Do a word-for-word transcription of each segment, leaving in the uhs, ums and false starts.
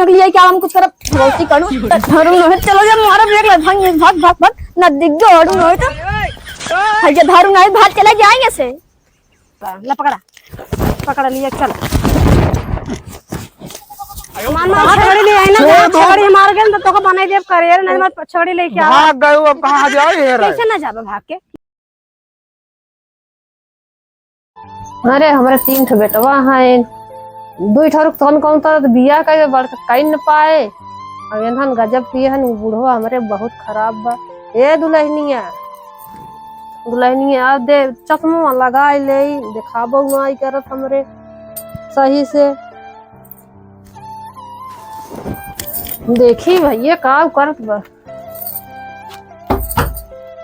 लिए क्या हम कुछ करब, गलती करू। धरू नहीं, चलो जा, मारो ब्रेक ले, भाग, भाग, भाग, भाग, ना दिख गयो, धरू नहीं तो। भाई, ये धरू नहीं, भाग, चले जाएंगे से। ला पकड़ा, पकड़ लिए, चल। मार, मार, छगड़ी ले आई ना, छोड़ दो। छगड़ी मार गए तो तोका बनाई देब करे, नहीं मार, छगड़ी लेके आ। भाग गए, अब कहाँ जाए ये रहे? कैसे ना जाबे भाग के? अरे, हमरे तीन ठो बेटवा हैं, दुई ठो रुक तौन कौन तरह बियाह कइबे, बड़का कइ न पाए। अब एनहन गजब किए हन, उ बुढ़वा हमरे बहुत खराब बा। ए दुलहनिया, दुलहनिया, अब दे चश्मा लगाइ ले, देखाबो नाई करत हमरे सही से। देखी भइया का करत बा।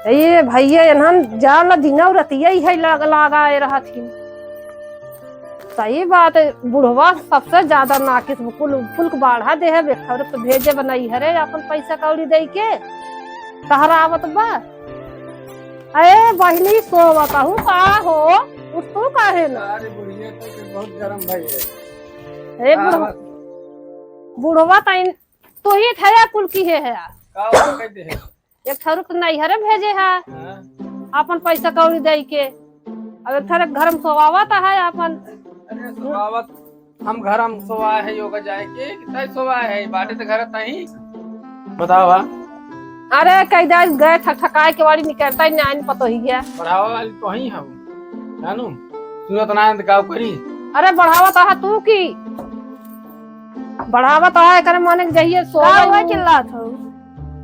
ए भइया, एनहन जान ला दिनौ रतिया ही है लाग-, लगाए रहत ही। सही बात है, बुढ़वा सबसे ज्यादा नाकिस, कुल, कुल बाढ़ा दे है, बेखबर तो भेजे बनाई है रे, अपन पैसा कौड़ी दे के तहरा आवत बा। ए बहिनी, सोवत हूँ का हो, उठ तू काहे ना? अरे बुढ़िया, तो के बहुत गरम भाई है। ए का बुढ़वा, बात? बुढ़वा तइन तू ही थया कुल की है, है। का हो, कह दे है? एक ठरू तो नैहरे भेजे है, हाँ। अपन पैसा कौड़ी दे के। अब एक ठरे घर में सोवावत है अपन। अरे सोवावत, हम घर में सोवा है, योगा जाए के, कितना सोवा है, बाटे तो घर तही। बताओ बा। अरे कई दाई गए ठकठकाए के वाली निकलता ही नहीं पतो ही गया। बढ़ावा वाली तो ही हम, जानू, सुनत ना है तो गाँव करी। अरे बढ़ावा तो है तू की, बढ़ावा तो है, एकरे माने के जहिए सो का गई हुआ हूँ। चिल्लात हो?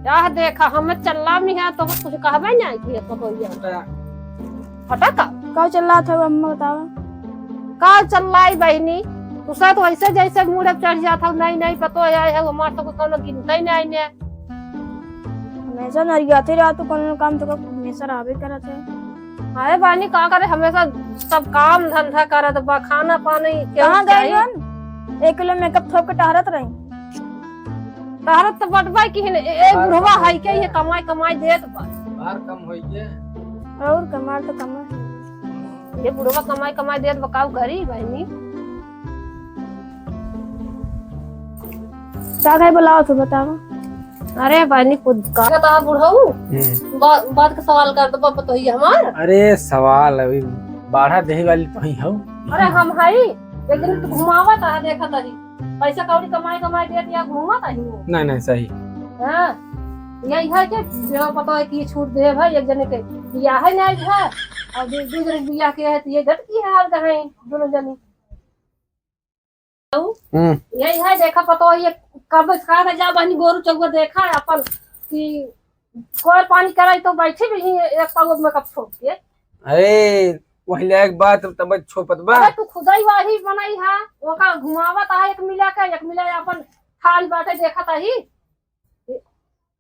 याह देखा, हमें चल्ला में है तो कुछ कहबे नहीं किए पतोहिया। हटा। हटा का? का चिल्लात हो अम्मा बतावा? का चिल्लाई बहिनी? तू सब तो ऐसे जैसे मूड़े पे चढ़ जात हो, नहीं, नहीं पतो है, है हमार तो कोनो गिनता ही नहीं ने। हमेशा नरियाते रहा तो कोनो काम तो हमेशा रहबे करत है। अरे बानी का करे, हमेशा सब काम धंधा करत बा, खाना पानी केहू कहाँ गई चाहिए? हम? एक किलो मेकअप थोक के टहरत रही। तहरा त बटबा की है, ए, ए, बार बुढ़वा कमाई है के, है। ये कमाई, कमाई देत बा। बार कम होई के। और कमाल तो कमाई। ये बुढ़वा कमाई, कमाई देत बा, काऊ गरीब है नी। का खाई बुलाओ तो बताओ। अरे बहिनी, खुद का बता बुढ़ऊ। हम्म। बा-, बात का सवाल कर दो, बाप तो ही हमार। अरे सवाल अभी बाढ़ा देही वाली तो ही हऊ। अरे हम हई, एक दिन तू घुमावत है, देखत ही। पैसा कौड़ी कमाई, कमाई देत या घूमत ही वो। नहीं, नहीं, सही। हाँ, यही है कि जो पता है कि ये छूट दे भाई, एक जने के बियाह है नहीं है, और दू, दू जने के बियाह के है, तो ये गट की हाल का है, दोनों जने। हम्म। यही है, देखा पता है, ये कब कहा था, जा बहनी गोरू चौवा देखा है अपन कि कोई पानी कराई तो बैठी भी ही एक पाव में कप छोप के। अरे, वही लायक बात तब छोपत बा। अरे, तू खुदाई वाही बनाई हा, ओका घुमावत आ, एक मिला के, एक मिला अपन खाली बाटे देखत आही।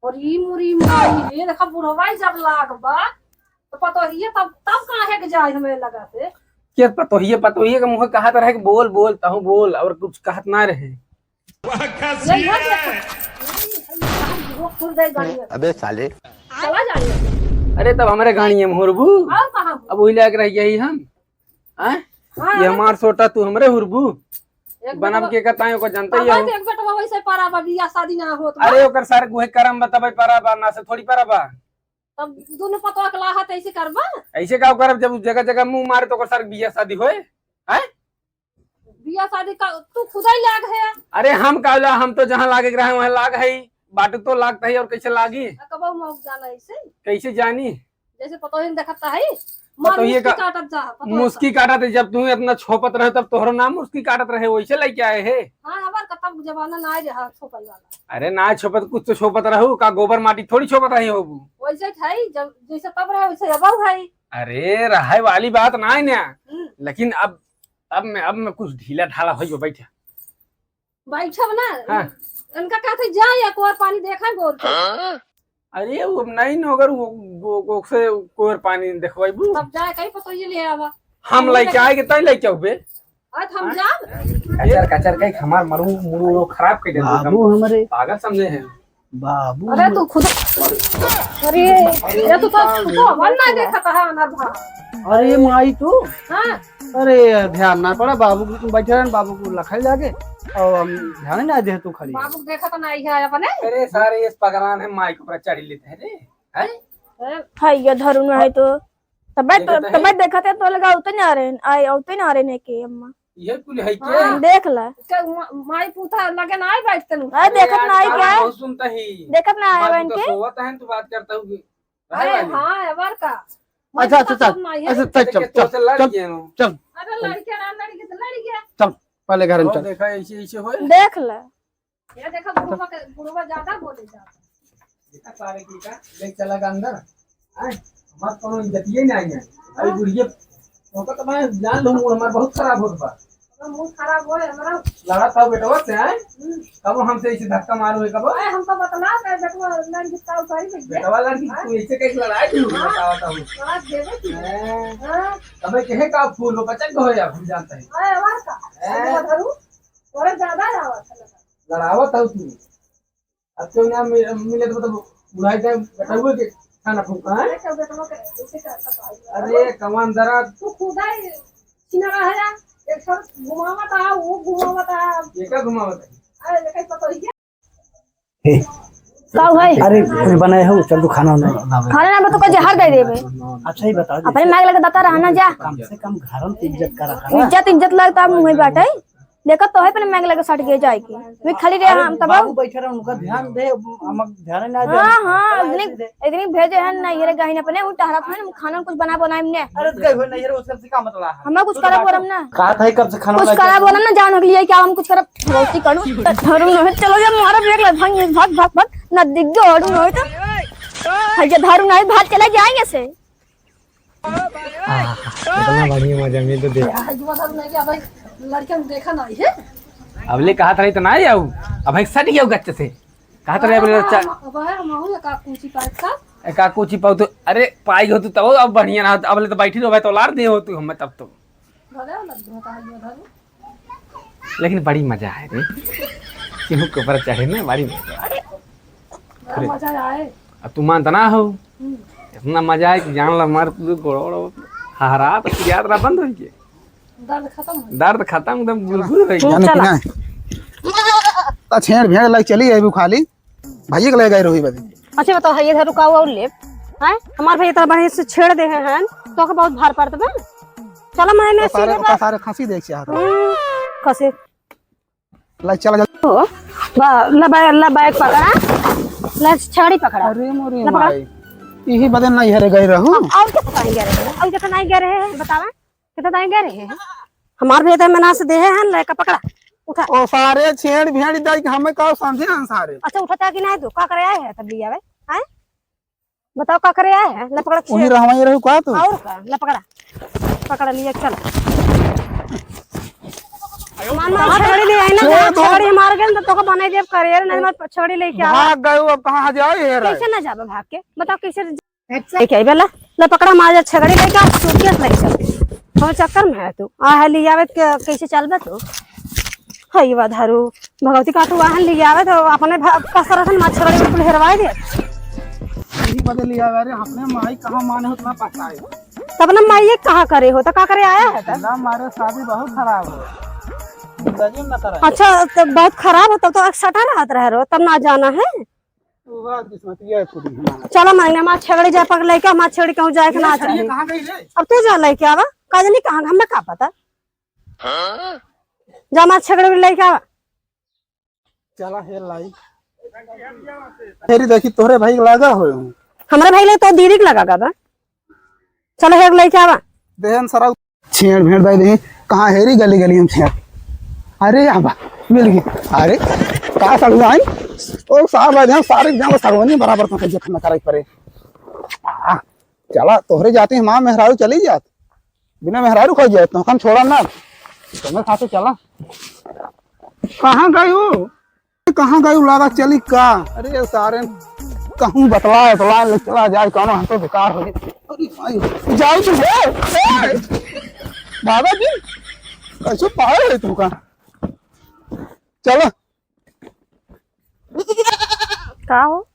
और ई मुरी माई रे, देखा बुढ़वा ही जब लाग बा, तो पतोहिए तब, तब काहे के जाए हमें लगा से? के पतोहिए, पतोहिए के मुँह कहत रहे कि बोल, बोल, तहु बोल, और कुछ कहत ना रहे। यही है। वो खुल गई गाड़ी में। अबे साले। चला जाए। अरे तब हमरे गाड़ी में हुरबू। और कहाँ? अब वही लायक रह गई हम। हैं? हाँ, ये अरे हमार सोटा, तू हमरे हुरबू। एक बनम बेटवा के कताई ओकर जनते ही बाबा हो। के एक बेटवा वैसे परा बा, बियाह शादी ना होत बा। अरे ओकर सारे गुहे करम बताबे परा बा, ना से थोड़ी परा बा। तब दोनों पतवा के लाहत ऐसे करबा? ऐसे का करब, जब जगह जगह मुंह मारे तो ओकर सारे बियाह शादी होए? हैं? बियाह शादी का तू खुदा ही लाग है। अरे हम का ला, हम तो जहाँ लागे के रहे वहाँ लाग है, बाटू तो लागता है और कैसे लागी? आ, कबहू मौक जाला ऐसे? कैसे जानी? जैसे पतोहिन देखता है, मार पतोहिए मुस्की का काटत जा, पतोहिन मुस्की का। काटत है, जब तू इतना छोपत रहे तब तोहरो नाम मुस्की काटत रहे, वैसे लेके आए है। हाँ, हमार का तब जमाना ना आए रहा छोपल वाला। अरे ना छोपत, कुछ तो छोपत रहू, का गोबर माटी थोड़ी छोपत रही होबू। वैसे है, जब जैसे तब रहे वैसे अब है। अरे रहे वाली बात ना है ना, हम्म। लेकिन अब, अब मैं, अब मैं कुछ ढीला ढाला हो बैठा। बैठब ना। हाँ। उनका कहते जा या कोर पानी देखा गोर के। हाँ? अरे वो नहीं न, अगर वो, वो, वो से कोर पानी देखवाइबू। तब जाए कहीं पतोहिए ले आवा। हम लेके आए के तई लेके आउबे। आज हम हाँ? जाब। कचर कचर के हमार मरू मुरू खराब कर दे बाबू हमरे। पागल समझे हैं। बाबू अरे तू खुद, अरे, ये तो, तो, तो हमार ना देखा था, अनर भा। अरे माई तू। हाँ। अरे ध्यान ना पड़ा, बाबू को बैठे रहन, बाबू को लखाई जाके। और हम ध्यान ना दे तू खाली। बाबू देखत नाही है अपने। अरे सारे ये पगलान है, माई के ऊपर चढ़ लेते हैं रे। हैं? है ये धरुन है तो। तबे तो, देखत है? तबे देखत है तो लगा उतने आ रहे हैं, आए उतने आ रहे हैं के अम्मा। ये कुल है हाँ। के? देख ला। इसका मा-, माई पूता लगे ना आए बैठते नु। अरे अरे देखत यार, ना आई गाना क्या? बहुत सुनता ही। देखत ना आए माई बहन पूता के? सोवत है, तू बात करता हूँ। अरे अरे भाई। हाँ, एवर का। अच्छा, अच्छा, चल। माई है। अच्छा, चल, चल, चल, चल, चल। अरे लड़के ना लड़के तो लड़ गया। चल, पहले घर में और चल। देखा, ऐसे, ऐसे होए। देख ले। ये देखा, बुढ़वा के, बुढ़वा ज्यादा बोले जाता। देखा सारे की का, ले चला गया अंदर। हैं? हमार कोनो इज्जतिये नहीं है। अरे हाँ। बुढ़िया, ओकर तो मैं जान लूँ, मूड हमार बहुत खराब होत बा। ओकर मूड खराब होए, हमरा लड़ा था बेटवा से, हैं? हम्म। कबो हमसे ऐसे धक्का मारो है, कबो? अरे, हमको बतला दे, बेटवा लड़ के ताऊ करी भैया। बेटवा लड़ के हाँ? तू ऐसे कैसे लड़ाई भी हुई, हाँ। बतावा ताऊ। लड़ा देवे की। हैं? हाँ। अबे, कहे का फूल हो, बचन हो या, हम जानते हैं। अरे, और का? हैं? अरे, धरू, और ज्यादा लड़ावा था लगा। लड़ावा था तू। अब क्यों ना मि-, मिले तो मतलब बुढ़ाई जाए, बेटा हुए के खाना फूका, हैं? अरे, चल, बेटा, मत कर, उसे कर, कर, कर। अरे, कमान दरा। तू खुदा ही छिनरा है यार। एक सौ घुमावत आ, वो घुमावत आ। ये का घुमावत है? अरे, लेकिन पता ही क्या? हे। का भाई? अरे, बनाए हो, चल तू खाना वाना लावे। खाना ना, मैं तो को जहर दे देबे। अच्छा ही बता दे। अपने मांग लगे बता रहा ना, जा। कम से कम घर में इज्जत का रहा। इज्जत, इज्जत लगता मुंह में बाटे। देखत तो है, पहले महंगे लगे सट गए जाए के। वे खाली रहे अरे, हम तब। बाबू बैठे रहे, उनका ध्यान दे, हम ध्यान ना दे। हाँ, हाँ, इतनी, इतनी भेजे हैं ना, ये रे गहिन अपने, वो टहरत हैं, हम खाना कुछ बना बनाए हमने। अरे, तो गए हो ना, ये रे, उससे का मतलब है? हमें कुछ करा बोलम ना। कहा था कब से खाना कुछ बनाए करा के? बोलम ना, जान हो गई है क्या, हम कुछ करब, गलती करूँ। धरू नहीं, चलो ये मारा, देख ले, भाग, भाग, भाग, भाग, ना दिख गया, धरू नहीं तो। हाँ, ये धरू नहीं, भाग चले जाएंगे से। आह, कितना बढ़िया मजा मिल तो दे। आज वो सब नहीं क्या भाई, लड़के में देखा नहीं है। अब ले कहा था इतना ही आऊ, अब एक सट गया गच्चे से। कहा था रे, अब ले चा- अब है, हम आऊ एक आध कूची पाई का। एक आध कूची पाऊ तो, अरे पाई हो तू तब अब बढ़िया ना, अब ले तो बैठी रहो भाई, तो लार दे हो तू हमें तब तो। भले अलग होता है ये धरू। लेकिन बड़ी मजा आए रे, केहू के ऊपर चढ़े में बड़ी मजा आए। बड़ा अरे। मजा आए। अब तू मानता ना हो, हम्म। इतना मजा आए कि जान ला मार पूरे गोड़ वोड़ हहरा तो याद रहा बंद हो गया। दर्द खत्म हो गया। दर्द खत्म, एकदम गुलगुल हो गया। जाने चला। पीना है। तो छेड़ भेड़ लाइक चली है खाली। भैया के ले गए रही बदे। अच्छा बताओ, है ये धरू का और लेब? हैं? हमार भैया तो बढ़िया से छेड़ दे हैं, तो का बहुत भार पड़त बा। चला मैं, मैं तो सारे, सीधे तो बा- सारे खसी देख चाहत रहे। हम्म, खसी। ला, चला जल्दी। ओ, बा-, ला बा-, ला बैग पकड़ा, ला छड़ी पकड़ा। अरे मोरी ला पकड़ा। माई, यही बदे नहीं हरे गए रहू। अब और कितना नहीं गए रहे? और कितना नहीं गए रहे हैं? बतावा, कितना नहीं गए रहे हैं? हमार भैया तो मना से देहे हैं, लेके पकड़ा, उठा। ओ सारे छेड़ भेड़ दाई के हमें का समझे हैं सारे। अच्छा, उठा था कि नहीं तू? का करे आए हैं तब लिया भाई? हैं? बताओ का करे आए हैं? ला पकड़ा वही छेड़। रहवाई रहू का तू? और का? ला पकड़ा। पकड़ लिए, चल। मान, मान, छेड़ी ले आई ना, छेड़ जहाँ दो। छेड़ी मार गए ना, तो का बनाई देब करे, नहीं मत छेड़ी लेके आ। भाग गए, अब कहाँ जाए ये रे? कैसे ना जाबे भाग के? बताओ कैसे अच्छा। लेके आई बेला? ला पकड़ा, मार जा छेड़ी लेके आ, सूटकेस लेके चल। हम चक्कर में है तू। आ है लियावे के, कैसे चलबे तू? हई बा धरू, भगवती का तू वाहन लियावे तो अपने भा-, कसरत में छेड़ी बिल्कुल हेरवाए दे। यही बदे लियावे रे, अपने माई कहाँ माने उतना पछताए। तब ना माई ये कहाँ करे हो, तो का करे आया है तब? ना मारे शादी बहुत खराब हो। जिंदगी में ना कराए। अच्छा, तो बहुत खराब हो, तब तो एक सटा रहत रहे रो, तब ना जाना है। तू बात किस्मतिया है पूरी हमारा। चलो मांगने, हमार छेड़ी जाए पकड़ लेके, हमार छेड़ी कहूँ जाए के ये ना छेड़ी चाहे। कहाँ गई रे? अब तू जा लेके आवा, का जानी कहाँ, हमें का पता। हाँ? जा हमार छेड़ी लेके आवा। चला हे लाई। तेरी देखी तोहरे भाई के लागा हो। हमरा भाई ले तो दीदी के लगा का बा। चलो हे लेके आवा। देहन सराउ। छेड़ भेड़ दे दे, कहाँ हेरी गली गली में छेड़। अरे, यहाँ बा, मिल गई। अरे, का सड़ुआइन? ओ, सार भाई, ध्यान, सारे ध्यान, सड़ुआइन बराबर तो जखम करे पड़े। आ, चला, तोहरे जाते हैं, माँ मेहरारू चली जात। बिना मेहरारू खो जाए, तो हम छोड़ा ना। तुम्हें खाते चला। कहाँ गई हो? कहाँ गई लागा चली का? अरे सारे कहूँ बतला, बतला ले चला जाए, कौनो हम तो बेकार हो गए। अरे भाई, जाओ तू, ए, ए, बाबा जी, कैसे पागल है तू का? चलो। का हो?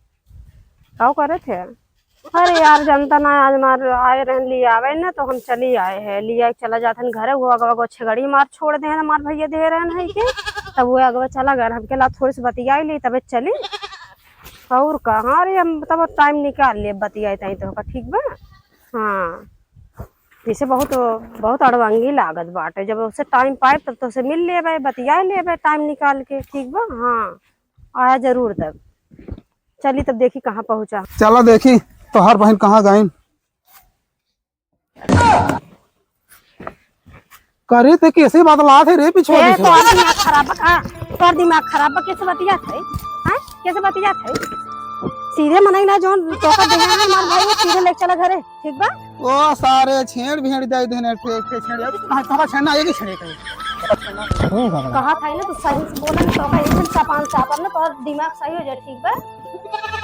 का करे थे? अरे यार, जनता ना आज मार आए रहन लियावे ना, तो हम चली आए हैं, लिया के चला जात हन घरे। वो अगवा गो छेगड़ी मार छोड़ दे हन, हमार भैया दे रहन है के। तब वो अगवा चला गया, हम कहला थोड़ी सी बतियाई ली, तबे चली। और का, हाँ रे, हम तब टाइम निकाल ले बतियाई ताई तो का, ठीक बा? हाँ, जैसे बहुत, बहुत अड़वंगी लागत बाटे, जब उसे टाइम पाए तब तो उसे मिल लेबे, बतिया लेबे टाइम निकाल के, ठीक बा? हाँ, आया जरूर तब। चली तब देखी कहाँ पहुँचा। चला देखी तोहार बहिन कहाँ गइन। करे ते कैसे बतलात है रे पिछवा ए, पिछवा? तोहार दिमाग खराब बा का? तोहार दिमाग खराब बा, कैसे बतियात है? हैं? कैसे बतियात है? सीधे मनई ना, जौन तोका देहे है हमार भाई, वो सीधे लेके चला घरे, ठीक बा? ओ सारे छेड़ भेड़ दे देने, ठे-, ठे-, छेड़, अब कहाँ, कहाँ छेड़ना, एक ही छेड़े कहीं। कहा था ना, तू सही से बोला ना, तोका एक दिन चपान चापब ना, तोहार दिमाग सही हो जाए, ठीक बा?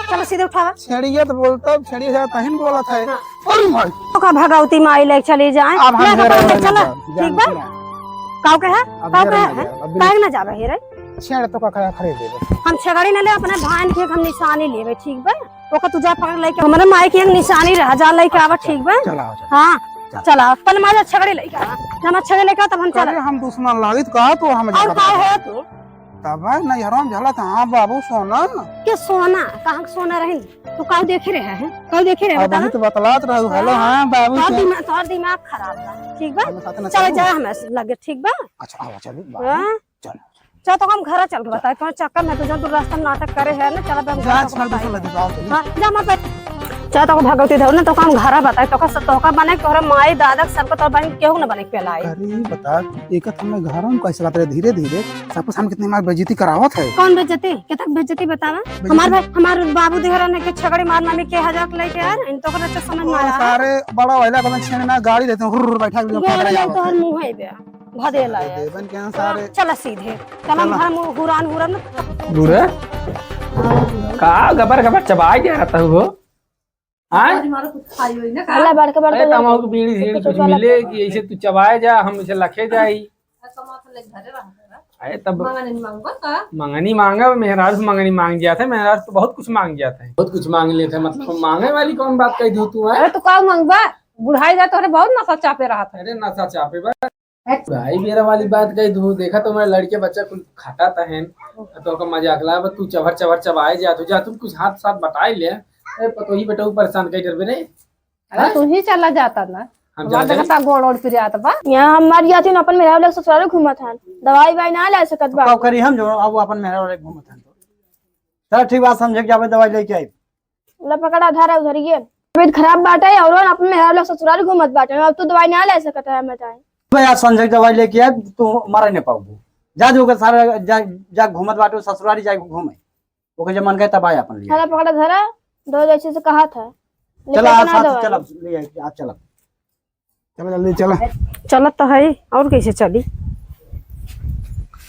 चलो सीधे उठावा। छेड़िया तो बोलता, छेड़िया जाता ही नहीं बोला था। हाँ। अरे माई। तो का भगवती माई ले चली जाए। अब हम ले हेरे पकड़ के वाले चला, जाओ, ठीक बा? जान के। काऊ के है? अब काऊ हेरे के वाले है? जाओ, अब काहे ना जाबे हेरे? छेड़ तो का खड़ा खरीद देबे। हम छेगड़ी ना ले, अपने भाई के हम निशानी लेबे, ठीक बा? ओका तू जा पकड़ लेके, हमारे माई के एक निशानी रहा, जा लेके आवा, ठीक बा? चला, चला। हाँ, चला। चला, पहले मारे छेगड़ी लेके आवा। जब हम छेगड़ी लेके आवा, तब हम चला। अरे हम दुश्मन लागित कहा तो हम और का हो तू? तब है नैहरवा में झलत, हाँ बाबू सोना। के सोना? कहाँ के सोना रही? तू काऊ देखे रहे है? काऊ देखे रहे अब बता? वही तो बतलात रहू, हेलो, हाँ। हाँ बाबू तोर के। दिमाग, तोर दिमाग खराब बा, ठीक बा? हम साथ ना चल चलू। जा हमें लगे, ठीक बा? अच्छा, आवा, चलू, बाबू। हाँ? चल। चल तो हम घर चल के बताए, तोर चक्कर में तो जो तू रास्ता में नाटक करे है ना, चल अब हम घर जा, चल के बताए। दूसरा लगे, जाओ, चलू। हाँ, जा मत बैठ। चल तो भगवती धर ना, तो हम घर बताए, तो का, तो का बने तोहरे माई दादा सबको तो बने केहू ना बने के लाए। अरे बता, एक तो हमें घर में कैसे बात रहे, धीरे धीरे सबको सामने कितनी हमारी बेइज्जती करावत है। कौन बेइज्जती? कितना बेइज्जती बतावा? बेइज्जती? हमार भाई, हमार बाबू देहरा ने के छगड़ी मार मामी के हजाक लेके यार, इन तो कर अच्छा समझ में ओ, आया। सारे बड़ा वाला को छेड़ना गाड़ी देते हैं, हुर्र, बैठा के गाड़ी फेंक रहे ले हैं। तोहर मुंह है बे, भदेला अरे है। देवन के यहाँ सारे चला सीधे, चला चला। हम हुरान हुरान। बूढ़ा, का गबर गबर चबाई दे रहता हो? आय? आज मारो कुछ खाई होई ना का? अल्लाह बड़का बड़का अरे, तमाकू, बीड़ी, सीड़ी कुछ कुछ वाला मिले कि ऐसे तू चबाए जा, हम इसे लखे जाई। अरे, तब मंगनी मांगबा का? मंगनी मांगा, मेहरारू से मंगनी मांग जात है, मेहरारू तो बहुत कुछ मांग जात है। बहुत कुछ मांग लेत है, मतलब, मांगे वाली कौन बात कह दू तू, है? अरे, तू का मांगबा? बुढ़ाई जा तोहरे बहुत नशा चापे रहत है। अरे, नशा चापे बा। भाई, मेरा वाली बात कही तू, देखा तो हमारे लड़के बच्चा कुल खटा तहन, तो ओकर मजाक ला, बस तू चभर चभर चबाए जा, तू जा, तुम कुछ हाथ साथ बटाए ले। ए, पतोही बेटा परेशान कई डरबे रे। अरे, हाँ? तू ही चला जाता ना। हम हमार जा देखा ता गोड़ ओड़ पिरात बा। यहाँ हमार जाती न अपन मेहरारू लोग ससुराल घूमत हन, दवाई वाई ना ले सकत बा। का करी हम जो अब अपन मेहरारू लोग घूमत हन तो। चल ठीक बात, समझे के जाबे दवाई लेके आई। ला पकड़ा, धरा उधर ये। तबीयत खराब बाटे और अपन मेहरारू लोग ससुराल घूमत बाटे, अब तू दवाई ना ले सकत है, बताए। बे यार, संजय दवाई लेके आ, तू मरे नहीं पाबू। जा जो के सारा जा, जा घूमत बाटे ससुरारी, जा घूमे। ओके जब मन करे तब आए अपन लिए। ला पकड़ा, धरा, दो जैसे से कहा था। चला, लेके आज ना साथ दवाई। चला, ले आई, आज चला। चला जल्दी चला। चलत तो है, और कैसे चली?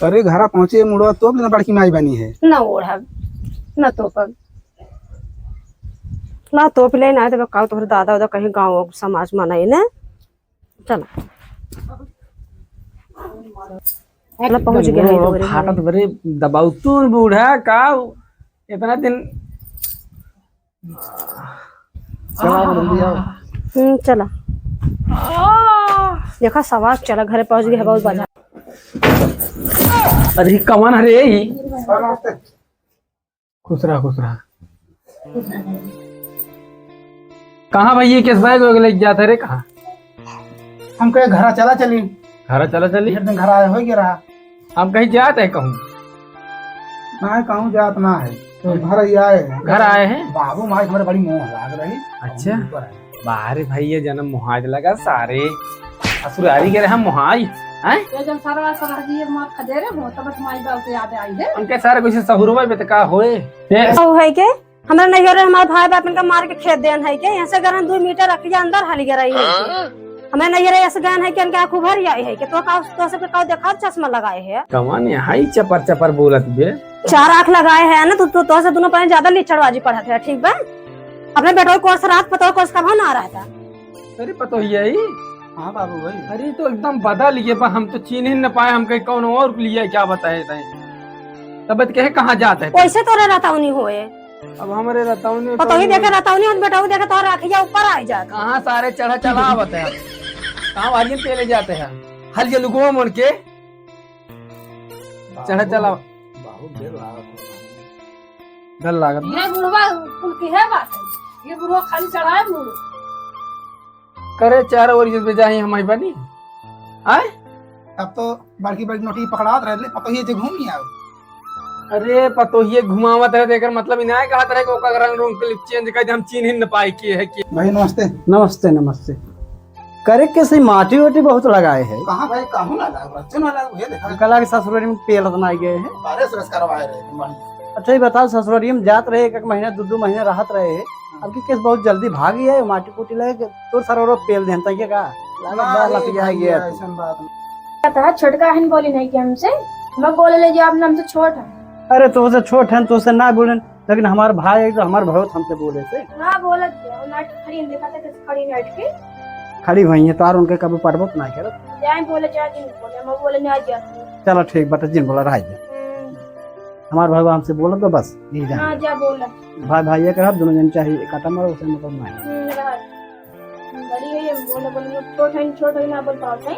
अरे घरा पहुँचे मुड़वा तोप लेना, बड़की माई बनी है। ना ओढ़ब, ना तोपब। ना तोप ले ना, तो का तोहर दादा उदा कहीं गाँव समाज मनाई ने। चला। चला पहुँच गया है एकदम डोरे फाटत डोरे। बरे दबाऊ तू बूढ़ा का इतना दिन चला, जल्दी आओ। हम्म, चला। देखा, सवार चला, घरे पहुँच गए, बहुत बाजार। अरे, कौन हरे ई? सर, नमस्ते। खुश रहा, खुश रहा। कहाँ भाई, ये किस बैग वैग लेके जाता रे, कहाँ? हम कहे, घरा चला चली। घरा चला चली? एक दिन घर आए हो गया रहा। हम कहीं जात है कहूँ? ना, कहूँ जात ना है। तो हम्म। घर ही आए हैं। घर आए हैं? बाबू माई हमारे बड़ी मोह लाग रही। अच्छा। ऊपर है। बाहरे भाई, ये जन्म मुहाज लगा सारे। ससुरारी के रहे मुहाज, हैं? ये जब सरवा सरहजिए मार खदेरे हो, तब माई बाप के याद आई है। उनके सारे कुछ सहुरवा पे तो का होए? ये सब है के? हमरा नैहरे हमार भाई बाप इनका मार के खेद देन है के, यहाँ से गरन दो मीटर रखिया अंदर हली गरई है के। हमरा नैहरे ऐसे गयन है कि इनका आँख उभर आई है कि तो का, तो सबके का देखा चश्मा लगाए है। कवन यहाँ ही चपर चपर बोलत बे? चार आँख लगाए है ना, तो, तो, तो से दोनों पर ज्यादा लिचड़बाजी पढ़त है, ठीक बा? अपने बेटो कोर्स रात पतो कोर्स कब ना रहता। अरे पतोहिया ही? हाँ बाबू भाई। अरे तो एकदम बदल गए, पर हम तो चीन ही न पाए, हम कहीं कौन और लिया क्या बताए तय। तब कहे कहाँ जाता है? कैसे तोरे रहता उन्हीं होए? अब हमरे रतौनी पतोही देखे रतौनी, हम बेटऊ देखे तोहर अखिया ऊपर आ जात। कहाँ सारे चढ़ा चला आवत है? कहाँ वाली पे ले जाते हैं? हल ये लुगवा मन के। चढ़ा चला। बहुत देर लागत है। डर लागत। ये बुढ़वा कुल की है बात है। ये बुढ़वा खाली चढ़ाए मुड़। करे चार ओर जब जाही हम आई बानी। आए? अब तो बड़की बड़की नोटी पकड़ावत रहे, पतोहिए जे घूम नहीं आवे। अरे पतोहिए घुमावत रहे, एकर मतलब इनाय कहत रहे कि ओकर रंग रूंग के चेंज कर दे, हम चीन्ह ही न पाई के है कि। भाई नमस्ते। नमस्ते, नमस्ते। करे के से माटी ओटी बहुत लगाए है। कहाँ भाई, कहूँ ना लगा, बच्चे ना लगा, ये देखा। कला के ससुरारी में पेल ना गए है। बारिश रस करवाए रहे, बढ़िया। अच्छा, ये बताओ, ससुरारी में जात रहे, एक, एक महीना, दो, दो महीना रहत रहे है, अब की केस बहुत जल्दी भाग गया है, माटी कूटी लगे, तोर सारा रोज पेल देन, तय का? लागत ना, बा, अरे लतिया भाई, गया। ऐसन बात नहीं। पता है, छोटका हन बोली नहीं कि हमसे, मैं बोले ले जो आप हमसे छोट है। अरे, तो से छोट है, तो से ना बोले, लेकिन हमार भाई है, तो हमार भाई हमसे बोले से। हाँ, बोलत है, वो नाट खड़ी देखा था, कैसे खड़ी नाट के। खड़ी हुई है, तो आर उनके कभी पटबो तो ना करत। जाए बोले, जा जिन बोले, मैं बोले, ना जाती। चलो, ठीक, बता जिन बोला, रह जा। हम्म। हमार भाई हमसे बोलत बा, बस, यही जान। हाँ, जा बोला। भाई, भाई, ये करब, दोनों जन चाहे काटा मारो, उसे मतलब नहीं। हम्म, रह। बड़ी है ये, बोले, बोले, छोट है, छोट है, ना बोल पावत है।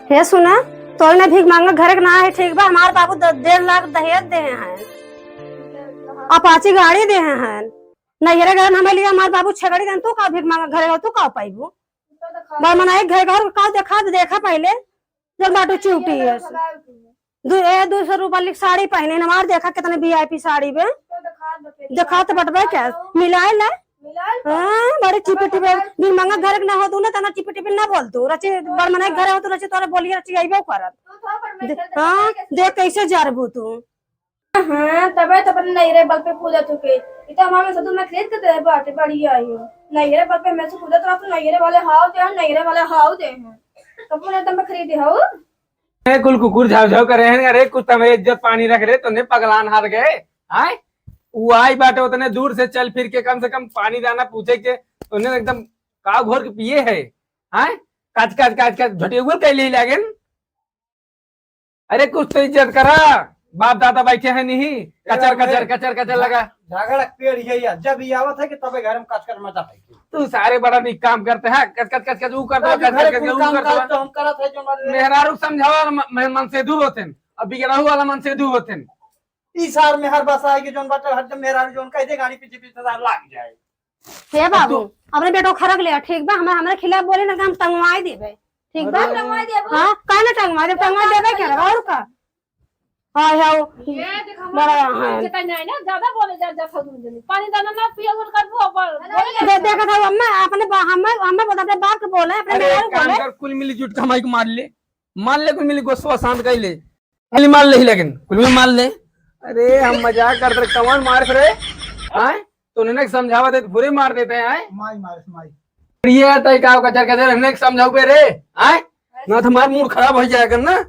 हे सुना, तोरे ना भीख मांगा घर के ना है, ठीक बा? हमार बाबू द-, डेढ़ लाख दहेज दे हैं, अपाची गाड़ी दे हैं, नैहरे गए हमें लिया, हमार बाबू छगड़ी देन, तू का भीख मांगा घर, तू का पाइबू? बड़ मना एक घर, घर का देखा, देखा पहले, जब बाटू चूटी है। दू, ए, दो सौ रुपया लिख साड़ी पहने, हमार देखा कितने वीआईपी साड़ी बे। देखा तो बटबे क्या? मिलाए ला। हाँ, बड़े चिपे टिपे, बिन मांगा घर के ना हो तू ना, तना चिपे टिपे ना बोल तू। रची, बड़ मना घर हो तू, रची तोरे बोलिए, रची अइबो करत। दे-, हाँ, देख कैसे जरबू तू। हाँ, तबे तो अपने नैहरे बल पे कूदत होके। ई तो हमारे साथ में खरीद के दे बाटे, बढ़िया ही हो। नैहरे बल पे मैं से कूदत रहा, तू नैहरे वाले हाव दे, नैहरे वाले हाव दे हैं। कब ने तब खरीदे हो? अरे कुल कुकुर झाव झाव करे हैं, अरे कुछ तो हमारे इज्जत पानी रख रे, तूने पगलान हार गए, आय? उ आई बाटे उतने दूर से चल फिर के कम से कम पानी दाना पूछे के, तूने एकदम काव घोर के पिए है, आय? काच काच काच काच झटिया गुल कैले ही लागेन। अरे कुछ तो इज्जत करा, बाप दादा बैठे हैं नहीं, कचर कचर कचर कचर लगा। झगड़ा के पेड़ ये यार, जब ये आवत है कि तबे घर में कच कच मचा है। तू सारे बड़ा निक काम करते हैं, कच कच कच कच ऊ करते हो, कच कच कच ऊ करते हो। तो हम करत है जो हमारे मेहरारू समझावा, म-, मैं मनसेधु होतेन, अब बिगड़ाऊ वाला मनसेधु होतेन। ई सार में हर बस आए कि जोन बाटे हर जब मेहरारू जोन कह दे गाड़ी पीछे पीछे सार लाग जाए। हे बाबू, अपने बेटो खरक ले, ठीक बा? हमरा, हमरा खिलाफ बोले ना, हम टंगवाई देबे, ठीक बा? अरे। टंगवाई देबो? हाँ, काहे ना टंगवाई देबे? टंगवाई देबे क्या? और का? हाँ, हाँ, ये देख, हम बड़ा है। चेता नहीं ना, ज्यादा बोले जा, जा, फालतू में जल्दी। पानी दाना ना पिया, वो कर दो, अब बोले दे, देखा था, अम्मा, अपने बा-, हमें, हमें बोला, अपने बाप के बोले, अपने अरे, मेहरारू काम बोले। कर, कुल मिली जुट के हमारी को मार ले, मार ले, कुल मिली गोस्वा शांत कर ले। खाली मार ले ही लेकिन, कुल में मार ले। अरे, हम मजाक करत रहे, कौन मार रे? आय? तो उन्हें समझावा दे, बुरे मार देते हैं, आय? माई मार, माई। ये तय का कचर कचर, इन्हें समझाऊ बे रे, आय? ना तो हमार मूड खराब हो जाएगा ना।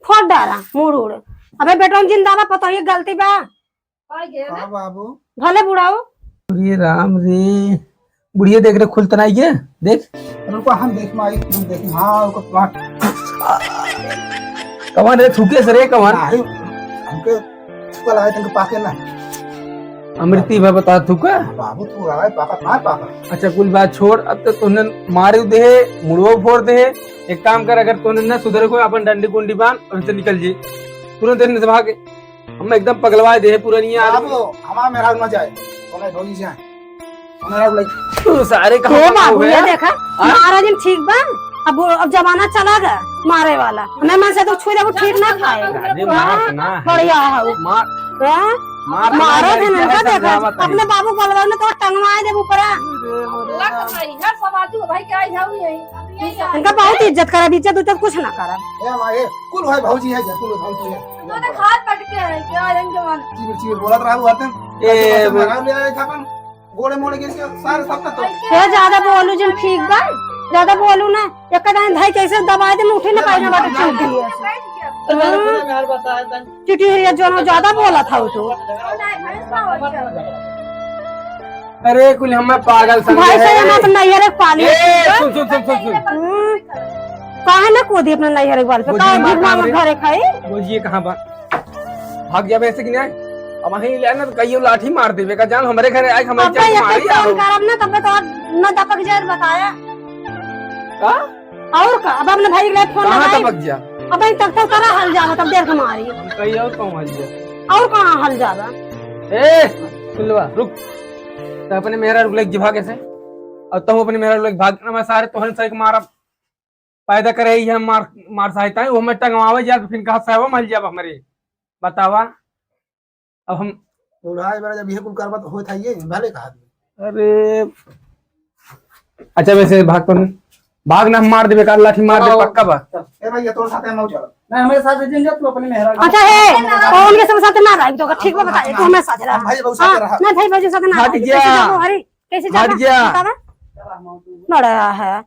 फोड़ डारा, मूड उड़। अबे बेटन जिंदा बा, पता ये गलती बा। आ गया ना? हाँ बाबू। भले बुढ़ाऊ। अरे राम रे, बुढ़िया देख रे, खुल त नाई के, देख। रुको, हम देख माई, हम देख, हाँ, रुको, प्लाट। कवन रे, थूके से रे, कवन? नाही, हमके थूका लगा, तुमके पाके ना। अमृति भा बता, थूका? बाबू, थूका लगा, पाका, ना पाका। अच्छा, कुल बात छोड़, अब तो तूने मारे दे, मुड़वो फोड़ दे। एक काम कर, अगर तूने ना सुधरे को, अपन डंडी कुंडी बांध और इनसे निकल जी, तुरंत इनसे भाग। हम एकदम पगलवाए देहे पुरनिया आदमी। बाबू, हमार मेहरारू ना जाए, बोले भौजी जाए। हमारा बोले, तू सारे कहाँ हे पगला बाबू, हुआ ये है? देखा, हाँ? महाराज जी ठीक बा, अब वो, अब जमाना चला गया मारे वाला। हमें मन से तो छुई देबो, ठीक ना खाए। अरे हाँ, मार ना है। बढ़िया है वो। मार, हाँ? मार ना मारो है, थे ना, इनका ऐसा देखा, समझावत है। अपने बाबू बलवा में तो टंगवाए देबो ऊपरा। लग भाई, है समाजू भाई, क्या है वो यही? इनका बहुत इज्जत करब, इज्जत उज्जत कुछ ना करब। ए माँ, ए, कुल भाई भौजी है, कुल भौजी है। तो देख हाथ पटके है, क्या है इनके मन? चिबिर चिबिर बोलत रहा हुआ तुम। ए, कैसे वो लगा ले आए था अपन? गोड़े मोड़े के इसके सारे सब तो। हे ज्यादा बोलू जिन ठीक बा, ज्यादा बोलू ना। एक दान धाई कैसे दबाए दे, उठे ना पाए ना बाटे चुप दिए। बैठ गया। तो मैंने हाँ। खुद में हार बताया था। चिटिहरिया जोन ज्यादा बोला था वो तो। अरे कुल हमें पागल समझे भाई, सही है। मत नैहर एक पाली। ए, सुन, सुन, सुन, सुन, सुन। हम्म। काहे ना कूदी अपने नैहर एक बाल पे? बुझी काहे मार भीख मांगा कान रे। घरे खाई? बुझिए कहाँ बा? भाग जाबे ऐसे कि नहीं? अब वहीं ले ना तो कहियो लाठी मार देबे का जान, हमरे घरे आए, हमरे अब जान तो ये मारी फोन आओ। करब ना, तब तो और ना दपक जाए बताया। का? और का? अब अपने भाई के लिए फोन कहाँ लगाई। तक बक जा? अब भाई तक तो करा हल जावा, तब देर के मारी। हम कहीं और कहूँ हल जा। और कहाँ हल जावा? ए, सुन लेवा, रुक। तो अपने मेहरारू लेके भागे से, और तुम अपने मेहरारू लेके भाग, ना मैं सारे तोहन से एक मारा पैदा करे ही हम मार, मार सहायता है, वो मैं टंगवावे जा, तो फिर कहा सहवा मल जाब हमरे। बतावा। अब हम बुढ़ाए बड़ा जब ये कुल करबत होत है, ये भले कहा दिए। अरे, अच्छा, वैसे भाग तो नहीं। भाग ना, हम मार देबे का, लाठी मार दे, चलो। पक्का बा। ए भैया, तोर साथे हम चलो। ना, हमारे साथ जिन जा, तू अपने मेहरा। अच्छा, हे, कौन के सब साथ ना रही, तो ठीक बा, बताइए, तू हमारे साथ रहा। हम भाई, बहुत साथ हाँ, रहा। ना, भाई, भाई, साथ ना हट रही। गया। कैसे जाबो, अरे, कैसे हट जाबो? गया। बतावा। बड़ा है।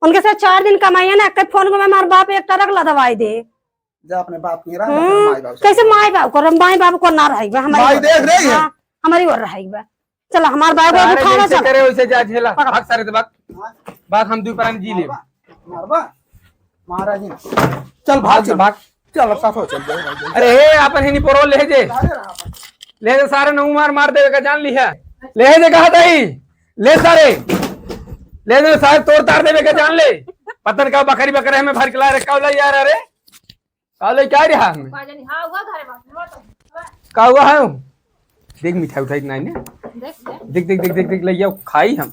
उनके से चार दिन कमाइए ना, एक फोन को मैं, हमारे बाप एक ट्रक लदवाई दे। जा अपने बाप के रहा, हम्म, अपने माई बाप से। कैसे माई बाप को, माई बाप को ना रहेगा, हमारी माई ओर देख रही है। हाँ, हमारी ओर रहेगा। चला, हमार बाप को सारे उठावा, जैसे चला। करे वैसे जा झेला। पकड़। भाग सारे से भाग। भाग, हम दुई प्राणी जी ले। मारबा, मारबा, महाराज जी। चल, भाग, भाग, चल। भाग। चल, अब साथ हो, चल, जाओ, जाओ, जाओ। अरे, हे, आपन ही नहीं परो, ले जे। सारे रहा। ले जे, सारे नौ मार, मार देवे का जान लिहा। ले जे, कहा तई। ले सारे। ले जे, सारे तोड़ तार देवे का जान ले। पतन का बकरी बकरे में भर के ला रखा होला यार, अरे। काले क्या रहा हमें? का जानी, हाँ, हुआ घरे बात, हुआ तो, हुआ। का हुआ है? देख, मिठाई उठाई नहीं ने। देख, देख। देख, देख, देख, देख, देख, ले जाओ, खाई हम।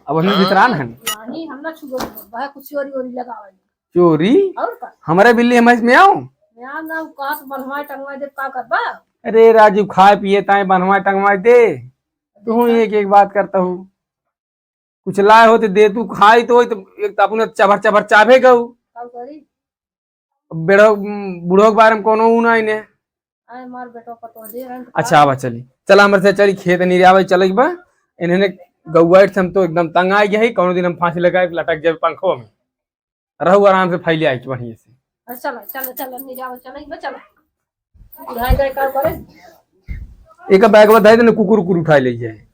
अब हम वितरान हन। नहीं, हम ना छुबो, वह कुछ चोरी वोरी लगावे। चोरी? और का? हमारे बिल्ली हम इसमें आओ? यहाँ ना, कहाँ से बनवाए टंगवाए दे, का करबा? अरे राजू, खाए पिए ताए बनवाए टंगवाए दे। तू देखा? एक एक बात करता हूँ। कुछ लाए होते दे, तू खाई तो होई तो एक तो अपने चभर चभर चाभे गऊ। का करी? बेड़ो, बूढ़ो के बारे में कोनो ऊ ना इन्हें। आए मार बेटो पतो दे रहन तो अच्छा, का? आवा चली। चला, हमरे से चली, खेत नहीं आवे, चले के बा। इन्हें गौआ से हम तो एकदम तंग आ गया है। कोनो दिन हम फांसी लगा के लटक जाए पंखवा में। रहू आराम से फैले आई बढ़िया से। अरे चलो, चलो, चलो, नहीं जाओ, चलो, इनमें चलो। उठाए जाए का करे? एक बैग में दे देने, कुकुर, कुकुर उठाए ले जाए।